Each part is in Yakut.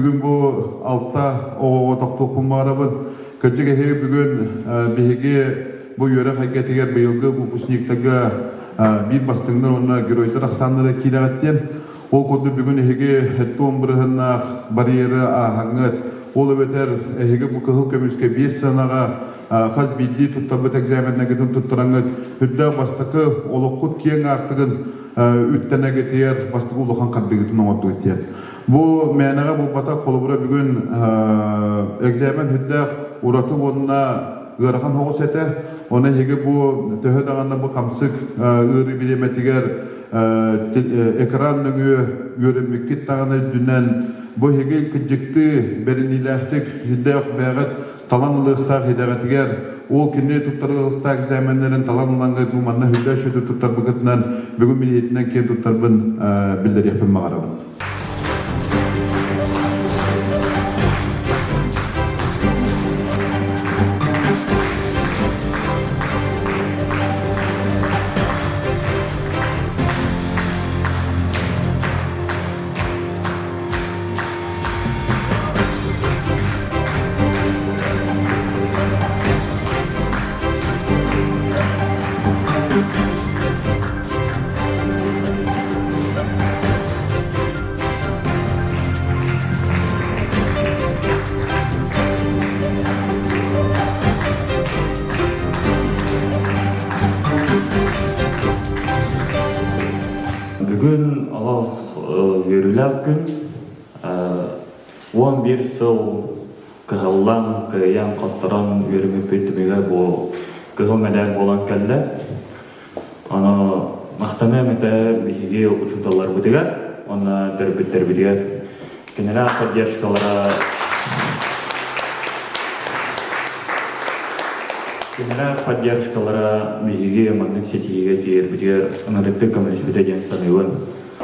бүгүн бу алта оҕоҕо тохтуохпун баҕарабын. Кырдьык эһиги бүгүн биһиги бу үөрэх эйгэтигэр быйылгы выпускниктарга биир бастыҥнар уонна геройдар ахсааннара киирэҕит диэн. Ол курдук бүгүн эһиги туом бырыһыннаах барьеры ааһаҥҥыт. Ол эбэтэр эһиги бу кыһыл көмүскэ биэс сыанаҕа хас биирдии туттарбыт экзаменнаргытын туттараҥҥыт үрдээх бастакы олоххут киэҥ аартыгын үттэнэгитигэр бастакы улахан хардыгытын оҥордугут диэн. Бу мээнэҕэ буолбатах, холобура бүгүн экзамен үрдээх ураты уонна ыарахан соҕус этэ. Оны эһиги бу төһө даҕаны бу хамсык ыарыы бириэмэтигэр экран нөҥүө үөрэммиккит даҕаны үрдүнэн бу эһиги кырдьыктыы бэриниилээхтик үрдээх бэйэҕит талан ылыахтаах идэҕитигэр ол кини туттарыахтаах экзаменнарын талан ылаҥҥыт бу манна үрдээх сүдү туттарбыкытынан бүгүн билиһитинэн киэн туттарбын биллэриэхпин баҕарабын. Бүгүн олох үөрүүлээх күн. 11 сыл кыһаллан, кыайан, хотторон үөрэммиппит түмүгэ бу кыһыл мэдээл буолан кэллэ. Ону махтаныам этэ биһиги учууталларбытыгар уонна төрөппүттэрбитигэр. Кинилэр поддержкалара Кинилэр поддержкалара биһиги маннык ситиһиигэ тиийэрбитигэр ынырыктык көмөлөспүтэ диэн саныыбын.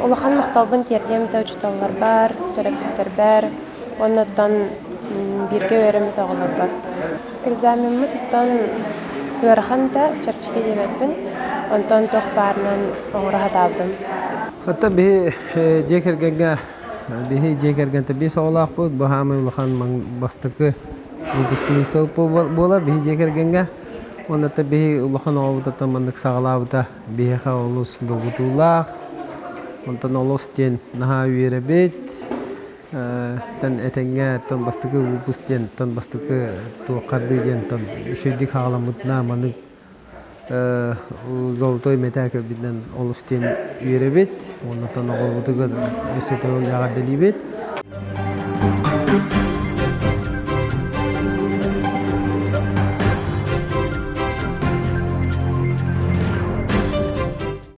Улахан махталбын тиэрдиэм этэ учууталларбар, төрөппүттэрбэр уонна оттон бииргэ үөрэммит оҕолорбор. Экзамеммыт оттон ыарахан да, чэпчэки диэбэппин. Онтон туох баарынан оҥоро сатаабытым. Оттон биһи дьиэ кэргэҥҥэ биһи дьиэ кэргэнтэн биэс оҕолоохпут. Бу саамай улахан бастакы выпускник сыл буолар биһи дьиэ кэргэҥҥэ. Уонна биһи улахан оҕобутуттан маннык саҕалаабыта Биһиэхэ олус долгутуулаах, онтон олус диэн наһаа үөрэбит. Тэн этэҥҥэ тон бастакы выпуск диэн тон бастакы туоххардыы диэн тон үчүгэйдик хаҕаламмытына маннык золотой мэтээл көрбүтүнэн олус диэн үөрэбит. Оннуттан оҕолорбутугар өссө төгүл эҕэрдэлиибит.